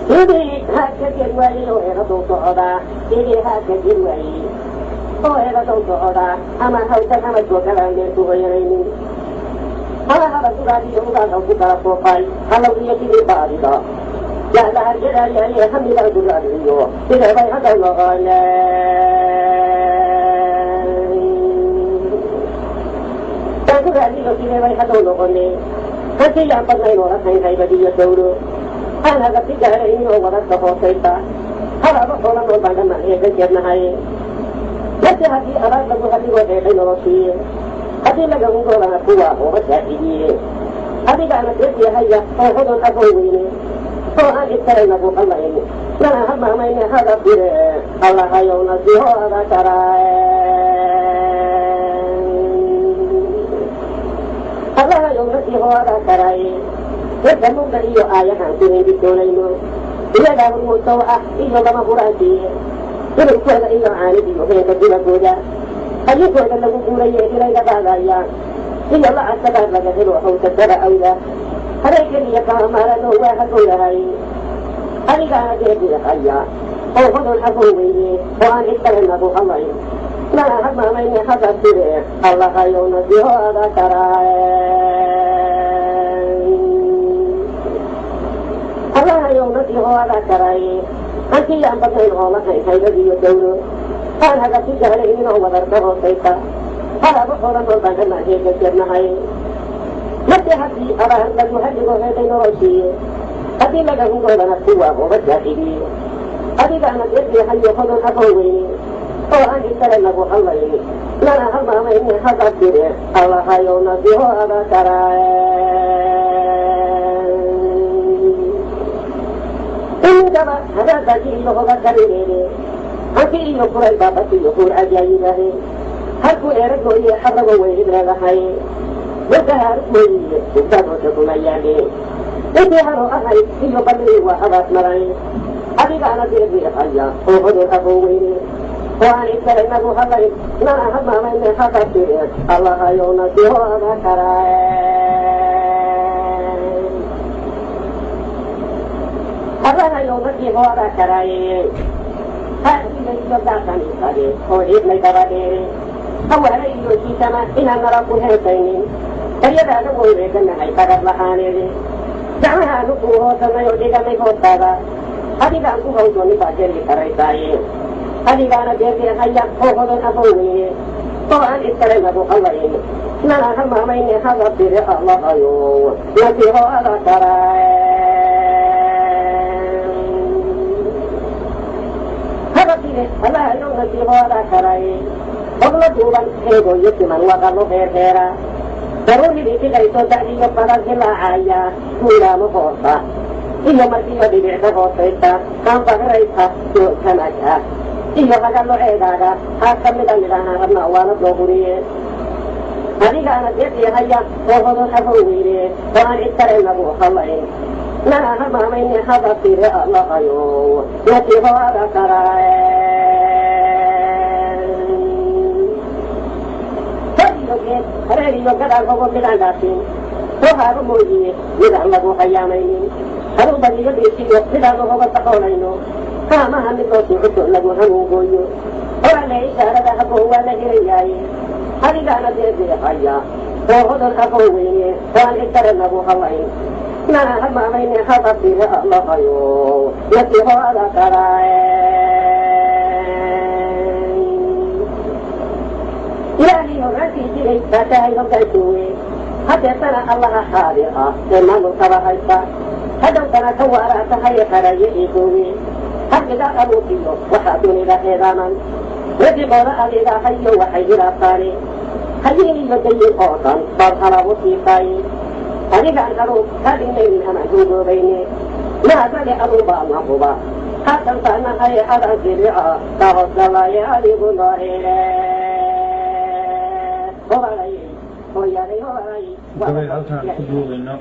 Sidii haadka jed waayey oo heeraduu socdaa, sidii haadka jed waayey oo heeraduu socdaa, ama hawtan ama joogadaan meel ku hoyanaynin, ama haba sugaadiyo ugaad haw ku kala foofay, halowgiyo sidii baadida yaa la harjadaayaye, hamidaan ku raadciyo sidee bay haddaw noqone? Baan ku raadiyo sidee bay haddaw noqone? Hanti yaan badnayn oo lahayn haybadiyo dawlo, aan hagabti gaaraynin oo wadarka hoosaysa, halaaba xoola nool baan dhammaan heegan jeednahay. Marti haddii abaar lagu hadigoo heedhay noloshii, haddii laga hungoolana kuwa hooba saaxiibiye, adigaana deeqyahaya oo hodon aqoon weyne oo aan cid kale nagu hallayn, nana halmaamayne. Hada bire Allahayow nasiho ada karaa, Allahayow nasiho ada karay. Dadka mugda iyo aayahaan ku hendisoonayno iyagaa hurmuusow ah iyo lama huraankii, hilibkooda iyo caanidiyo heenka gubagooda, hayinkooda lagu guuraye ilayga qaadaya, iyo lacagta qaar laga helo hawsasada awda, habeen keliya kaamaarano waa hagowdahay. Adigaana deeqiyahaya oo hodon aqoon weyne oo aan cid kale nagu hallayn, nana halmaamayne. Hada sire Allahayow nasiho ada karaa, Allahayow nasiho ada karay. Hanti yaan badnayn oo lahayn haybadiyo dawlo, aan hagabti gaaraynin oo wadarka hoosaysa, halaaba xoola nool baan dhammaan heega jeednahay. Marti haddii abaar lagu hadigo heeday noloshii, haddii laga hungoodana kuwa hooba saaxiibiye, adigaana deeqyahayo hodon aqoon weyne oo aan cid kale nagu hallayn, nana halmaamayne. Hada bire Allahayow nasiho ada karaa. Iminkaba hadaadaji iyo hoga karireede, hanti iyo kuray baabasiyo huur ajaayibahe, halkuu eerag mooye xarago way leedahay, dhulka haarug mooyiye ugdaad kuma yaale, intii haro ahayd iyo badrii waa habaas maray. Adigaana deeqyahaya oo hodon aqoon weyne oo aan cid kale nagu hallayn, nana halmaamayne. Hada bire Allahayow nasiho ada karaa, Allahayow nasiho ada karaaye. Haadiga iyo gaashan isade oo hiidlay daba dheere, hawaala iyo jiitama inaan nala ku heesaynin, baryadaada way reeganahay qadar la'aaneede, gacmahaanu kuu hoosanay oo dhiganay hoostaada, adigaan ku hawdoonin baa geli karaysaaye. Adigaana deeqeehaya oo hodon aqoon weyne oo aan cid kale nagu hallayn, nana halmaamayne. Hada bire Allahayow nasiho ada karaa, hada bire Allahayow nasiho ada karay. Hogla duuban heegooyo siman waqalo heer heera, daruuridii fiqayso da'diyo badan hilaacaya, guulaamo hoosa iyo markiyo dhibicda hoosaysa, qaanfahiraysa joogtamag ah iyo hagallo ceegaaga, haa ka mida midhahaan rabnaa waana loo huriye. Adigaana deeqyahaya oo hodon aqoon weyne oo aan cid kale nagu hallayn, nana halmaamayne. Hada bire Allahayow nasiho ada karaa. Hor iyo geed hareer iyo gadaal hogo midaan dhaafin, soo haabo mooyiye midaan lagu hayaamaynin, haruubadiyo dhiisiyo midaanu hoga saqoonayno, haamaha mid loo suucuto lagu hanuungooyo, orale ishaarada haboo waa la helayaaye. Adigaana deeqeehaya oo hodon aqoon weyne oo aan cid kale nagu hallayn, nana halmaamayne. Hada bire Allahayow nasiho ada karaa. Ilaahii horraankii jiray baa tahay hogaansoowe, hadeetana Allaha xaadir ah ee maamulkaba haysta, hadhowtana ka waaraa tahay haraye eegoowe. Harkiga abuurkiyo waxaa dunida heedaaman, rasiqooda adiga hayo waxay hilaabtaane, hayin iyo dayin oo dhan baad halabu siisaaye, adigaan haruub kaa dhignaynin amaan hungoobayne, maadade aduu baadna huba haatan taanahay adan silica ka hoosgalaaye, adigu noo hele. Gabay halkaan ku duubayno.